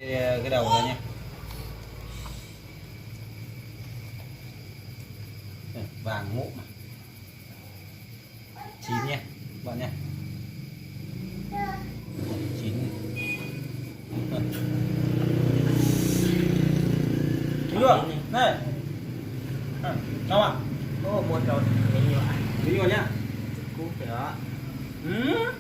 Cái đầu này nha. Vàng ngộ mà. Chín nha, bạn nha. Chín. Đúng rồi. Này. Ngon à? Ồ, mua cho mấy nhiều ăn. Mấy nhiều nhá. Cú phải đó. Ừ.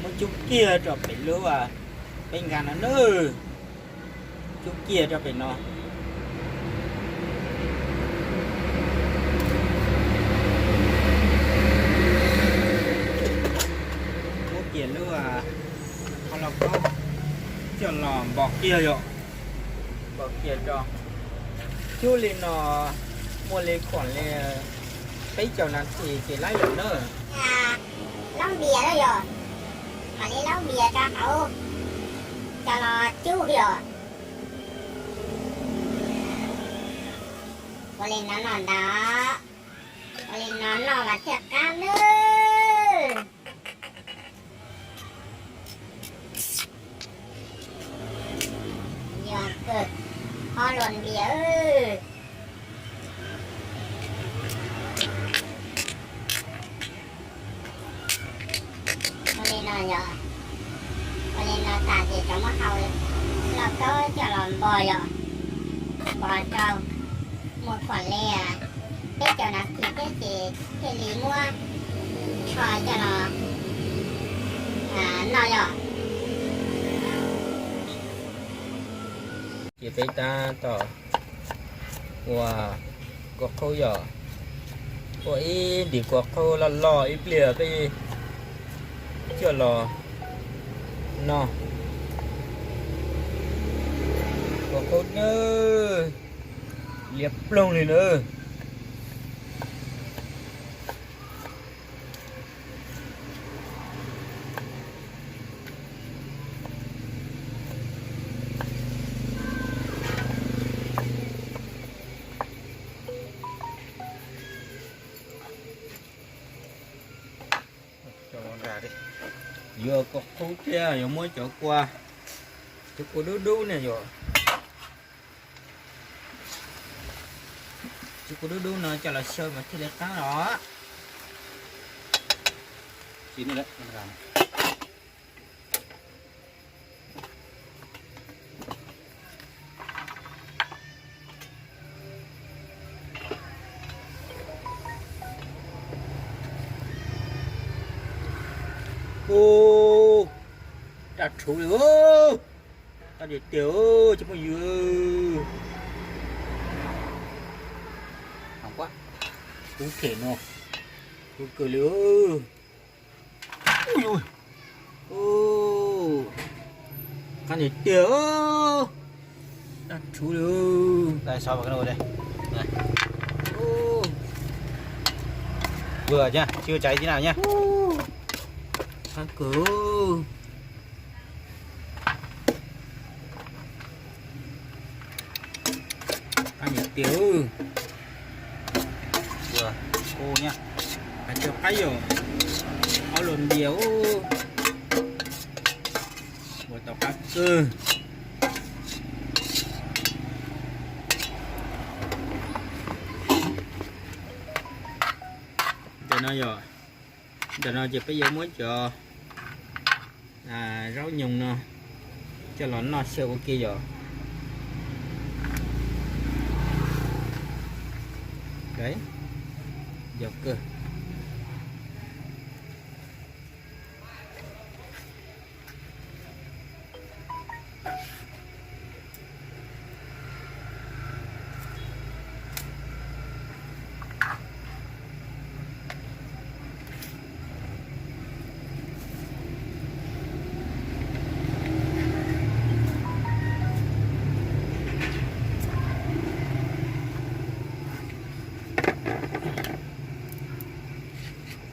Muab cub kiag rau pem lub, peb nqa no nawb. Cub kiag rau pem no. Muab kiag lub, qhov lauj kaub coj los npog kiag yom. Npog kiag rau. Cub li no, muaj li khuam li peb caug nas this ces laib lawm na. Laub npias na yom. Mam li laub npias rau hauv, coj los cub yom. Ua li no noj ntag. Ua li no noj mas thiaj qab nawb. Yog kawg, ob luag npias. Ua li no yom, ua li no tas ces rov muab hau lauj kaub coj los npog yom, npog rau muaj khuam li peb caug nas this thiab ces thiaj li muab tsho coj los noj yom. Ces peb tab tom ua kua qhaub yom, ua ib ntim kua qhaub loj loj ib pliag peb coj los noj. Kua qhaub nawb, liab ploog li nawb. Yuav kua qhaub thiab yuav muab cov kua, cov kua dub dub ne yom. Cov kua dub dub no coj los xyaw mas thiaj li qab os. Ub, daj rhuv li, qab tiag tiag cov phooj ywg. Kub them no, kub kawg li. Qab tiag tiag, daj rhuv li. Ua, tsis ua tsaiv tib na nyab. Qab kawg. Qab tiag tiag, ua, ub nyab, hais tias qab yom, ob luag npias ub, ua tau qab kawg. Ntawm no yom, ntawm no ces peb yuav muab cov zaub nyoos no coj los noj xyaw ua ke yom. Yog kawg.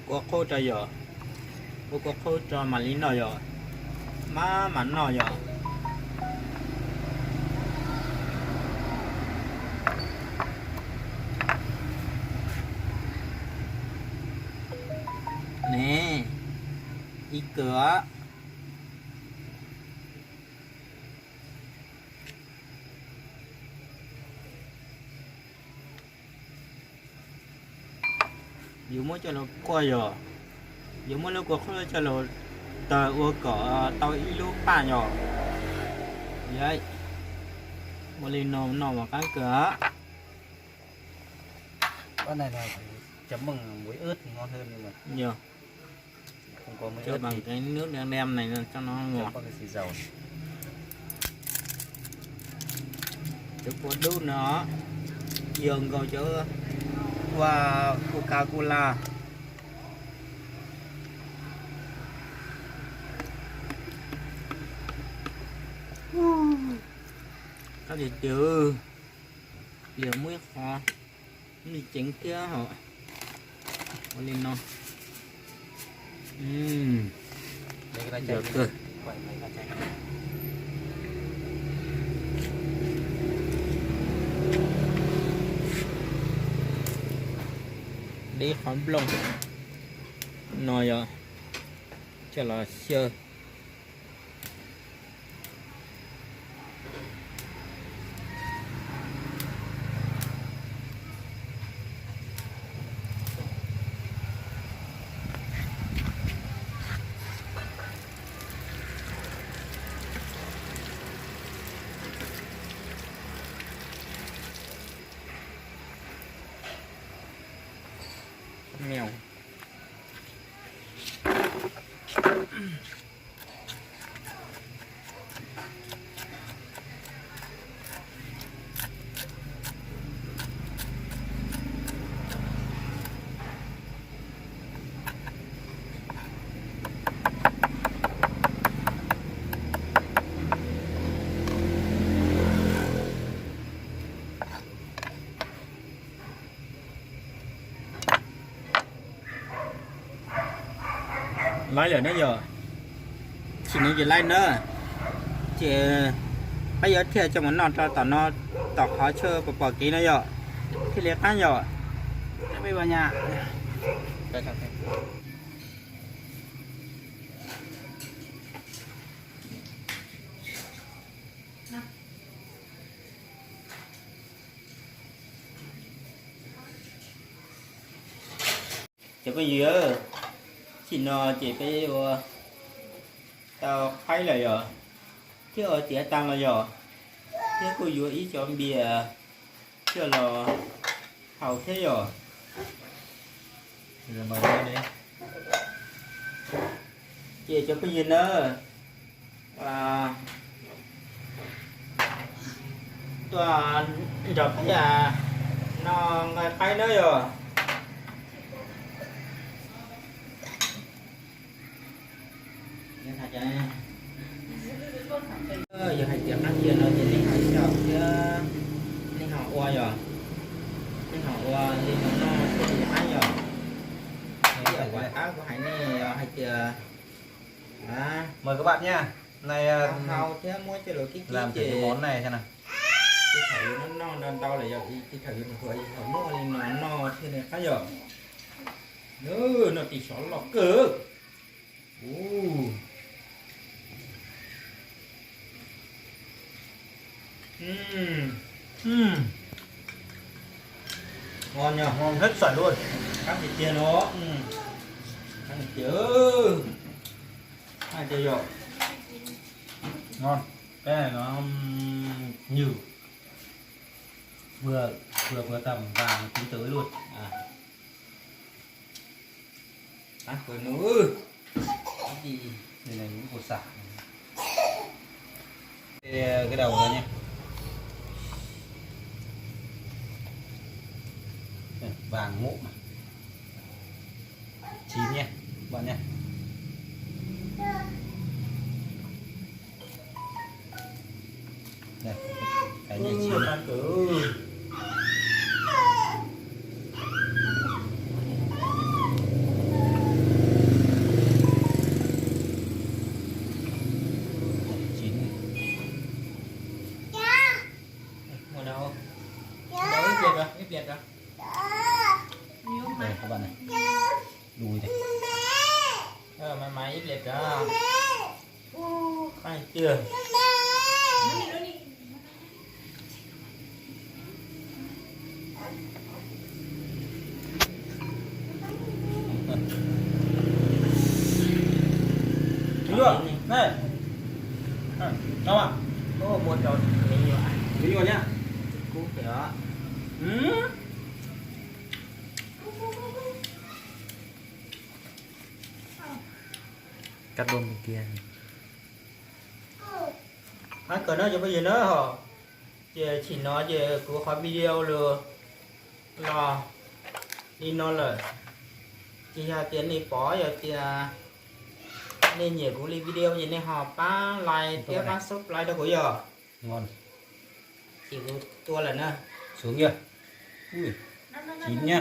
Kua qhaub rau yom, ua kua qhaub rau mam li noj yom, maj mam noj yom. Ne, ib kawm. Yuav muab coj los kuaj yom, yuav muab lub kua qhaub coj los taws ua kom tau ib lub paj yom. Ua li no noj mas qab kawg. Yog, Cho bằng cái nước đang đem này cho nó ngọt. Cov kua dub no yog nkaus cov kua Coca-Cola. Qab tiag tiag, yog muaj ib qho li ceev thiab hos. Ua li no. Yog kawg. Dib qhov nplooj no yog coj los xyaw. Mèo. Laib lawm na yom. Sim no ces laib na. Ces peb yuav thiaj coj mus noj rau tom no, tom qhov chaw pom pom kev no yom, thiaj li qab yom. Cov phooj ywg, sim no ces peb ua tau qaib lawm yom, thiab ua tiav tag los yom, thiab kuj yuav ib cov npias coj los haus thiab yom. Ces cov phooj ywg na, tuaj nrog peb noj nqaij qaib na yom. Yog hais tias qab tiag no ces nej ho xyaum thiab nej ho ua yom, nej ho ua li no noj thiaj li qab yom. Yog kuv qab kuv hais nej yog hais tias Mời các bạn nha. Hôm nay, à, hau thiab muab coj los kib kib ces thaum yus noj noj ntau ntau lawm yog thaum yus mus hauv yus ho muab li no noj thiaj li qab yom. Noj tim xyov loj kawg. Ngon nhờ, ngon hết sảy luôn. Qab tiag tiag no. Qab tiag tiag. Qab tiag yom. Ngon. Cái này nó, ừm, nhừ. Vừa, vừa, vừa tầm vàng chín tới luôn. À. Ác quên nữa. Cái gì? Đây là những củ sả. Đây, cái đầu này nha. Đây, vàng ngộ mà. Chín nha, các bạn nha. Đây, cái này chín. Chín. Ngồi đâu? Đâu, ép liệt rồi, ép liệt rồi. Đây, các bạn này. Đùi này. Ờ, mày, mày ép liệt rồi. Ú, khai chưa? Đúng chưa? Này. À, đâu à? Ô, mua cho mình nhiều à? Mình nhiều nhá. Cú kìa. Ừ. Qab dua mus kiag. Qab kawg no cov phooj ywg na, ces tsim no ces kuv qhov video los li no lawm. Ces yog tias nej pom, yog tias nej nyiam kuv li video ces nej ho pab like thiab pab subscribe rau kuv yog. Ces kuv tua lawm na. Xuống kìa. Ui, chín nhá.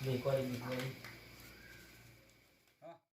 Về qua đây, về qua đây.